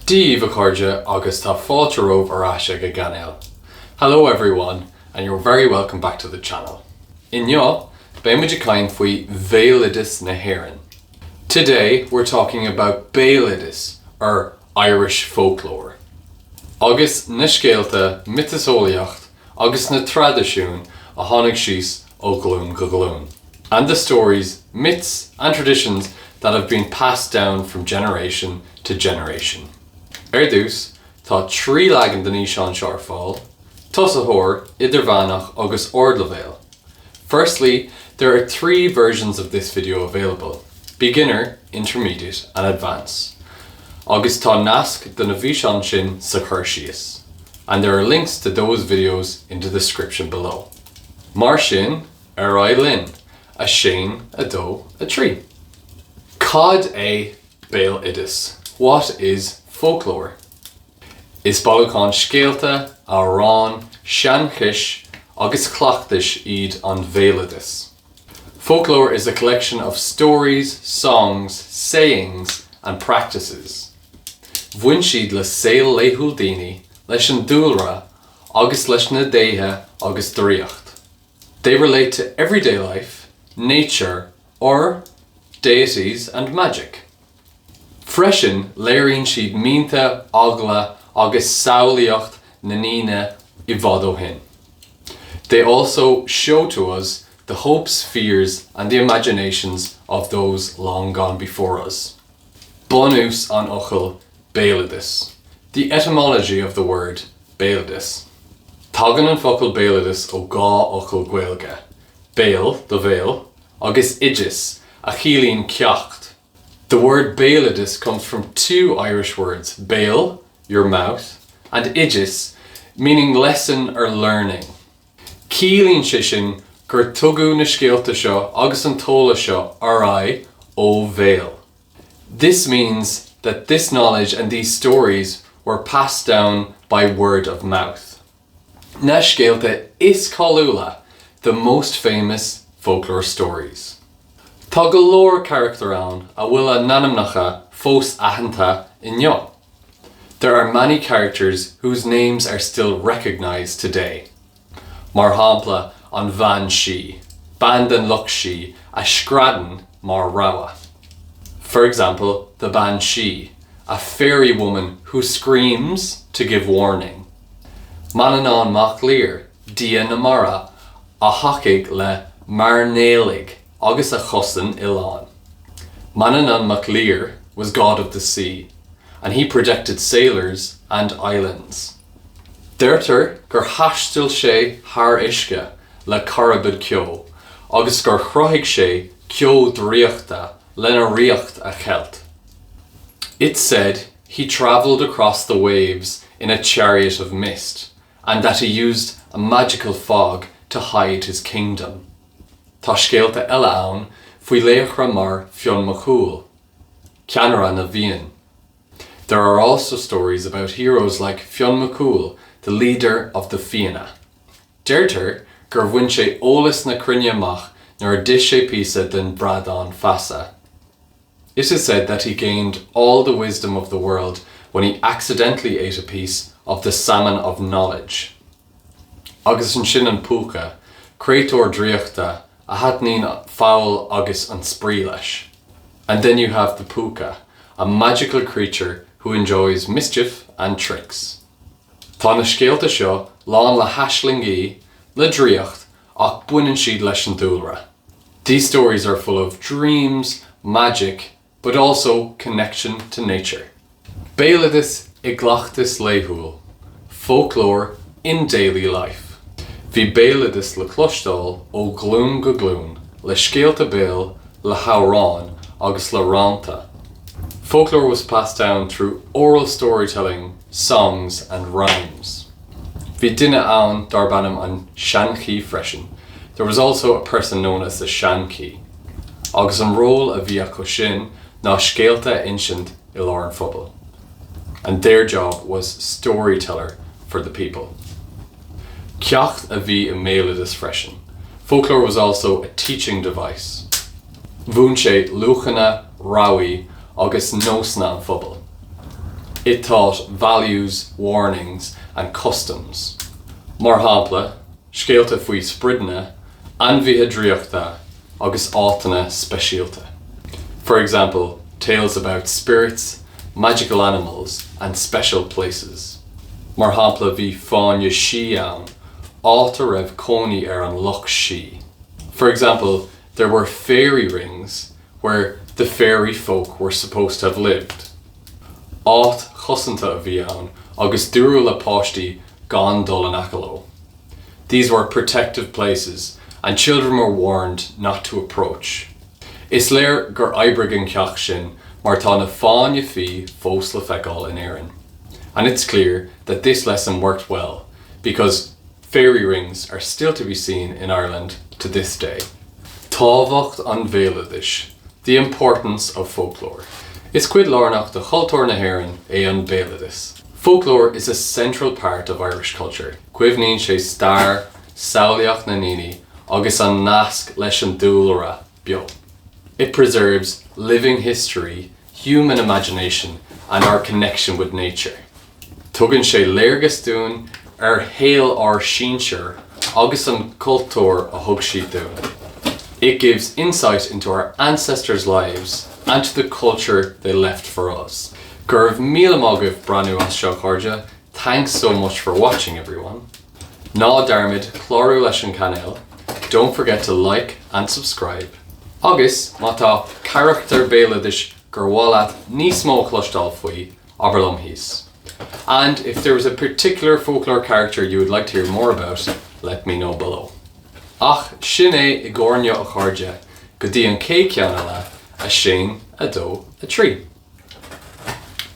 Dia daoibh a chairde agus tá fáilte romhaibh ar ais ag an gcainéal. Hello everyone and you're very welcome back to the channel. Inniu, beidh muid ag caint faoi bhéaloideas na hÉireann. Today we're talking about béaloideas or Irish folklore. Agus na scéalta, miotaseolaíocht agus na traidisiúin a tháinig síos ó ghlúin go glúin. And the stories, myths and traditions that have been passed down from generation to generation. Ar dtús, tá 3 leagan den fhíseán seo ar fáil, tosaitheoir, idirmheánach agus ardleibhéal. Firstly, there are 3 versions of this video available, beginner, intermediate and advance. Agus tá nasc do na bhfíseáin sin sa chur síos. And there are links to those videos in the description below. Mar sin, ar aghaidh linn, 1, 2, 3. Cad é béaloideas? What is folklore? Is bailiúchán scéalta, amhrán, seanchais agus cleachtais iad an bhéaloideas. Folklore is a collection of stories, songs, sayings and practices. Bhain siad le saol laethúil daoine, leis an dúlra agus leis na déithe agus draíocht. They relate to everyday life, nature or deities and magic. Freisin, léiríonn siad mianta, eagla agus samhlaíocht na ndaoine i bhfad ó shin. They also show to us the hopes, fears and the imaginations of those long gone before us. Bunús an fhocail béaloideas. The etymology of the word béaloideas. Tagann an focal béaloideas ó dhá fhocal Gaeilge, béal, do bhéal, agus oideas, a chiallaíonn ceacht. The word béaloideas comes from two Irish words, béal, your mouth, and oideas, meaning lesson or learning. Ciallaíonn sé sin gur tugadh na scéalta seo agus an t-eolas seo ar aghaidh ó bhéal. This means that this knowledge and these stories were passed down by word of mouth. Na scéalta is cáiliúla, the most famous folklore stories. Tá go leor carachtar ann a bhfuil a n-ainmneacha fós aitheanta inniu. There are many characters whose names are still recognised today. Mar shampla, an bhean sí, bean den lucht sí a screadann mar rabhadh. For example, the bean sí, a fairy woman who screams to give warning. Manannán mac Lir, dia na mara, a thacaigh le mairnéalaigh agus a chosain oileáin. Manannán mac Lir was god of the sea, and he protected sailors and islands. Deirtear gur thaistil sé thar uisce le carbad ceo agus gur chruthaigh sé ceo draíochta lena ríocht a cheilt. It's said he travelled across the waves in a chariot of mist and that he used a magical fog to hide his kingdom. Tá scéalta eile ann faoi laochra mar Fionn Mac Cumhaill, ceannaire na bhFiann. There are also stories about heroes like Fionn Mac Cumhaill, the leader of the Fianna. Deirtear gur bhain sé eolas na cruinne amach nuair a d'ith sé píosa den bhradán feasa. It is said that he gained all the wisdom of the world when he accidentally ate a piece of the salmon of knowledge. Agus ansin an púca, créatúr draíochta a thaitníonn foghail agus an spraoi leis. And then you have the púca, a magical creature who enjoys mischief and tricks. Tá na scéalta seo lán le haislingí, le draíocht, ach baineann siad leis an dúlra. These stories are full of dreams, magic, but also connection to nature. Béaloideas i gcleachtas laethúil, folklore in daily life. Bhí béaloideas le cloisteáil ó ghlúin go glúin, le scéalta béil, le hamhráin agus le rannta. Folklore was passed down through oral storytelling, songs and rhymes. Bhí duine ann darb ainm an Seanchaí freisin. There was also a person known as the Seanchaí. Agus an ról a bhí acu sin ná scéalta a insint i lár an phobail. And their job was storyteller for the people. Ceacht a bhí i mbéaloideas freisin. Folklore was also a teaching device. Mhúin sé luachanna, rabhaidh agus nósanna an phobail. It taught values, warnings and customs. Mar shampla, scéalta faoi sprideanna, ainmhithe draíochta agus áiteanna speisialta. For example, tales about spirits, magical animals and special places. Mar shampla, bhí fáinne sí ann, áit a raibh cónaí ar an lucht sí. For example, there were fairy rings where the fairy folk were supposed to have lived. Áit chosanta a bhí ann agus dúradh le páistí gan dul in aice leo. These were protective places and children were warned not to approach. Is léir gur oibrigh an ceacht sin mar tá na fáinní fí fós le feiceáil in Éirinn. And it's clear that this lesson worked well because fairy rings are still to be seen in Ireland to this day. Tábhacht an bhéaloidis, The importance of folklore. Is cuid lárnach de chultúr na hÉireann é an béaloideas. Folklore is a central part of Irish culture. Caomhnaíonn sé stair, samhlaíocht na ndaoine agus an nasc leis an dúlra beo. It preserves living history, human imagination and our connection with nature. Tugann sé léargas dúinn ar shaol ár sinsear agus an cultúr a thug siad dúinn. It gives insight into our ancestors' lives and to the culture they left for us. Go raibh míle maith agaibh breathnú as seo a chairde, thanks so much for watching everyone. Ná dearmad clárú leis an cainéal, don't forget to like and subscribe. Agus má tá carachtar béaloidis gur mhaith leat níos mó a chloisteáil faoi, abair liom thíos. And if there is a particular folklore character you would like to hear more about, let me know below. Ach sin é i gcomhair inniu a chairde, go dtí an chéad cheann eile, 1, 2, 3.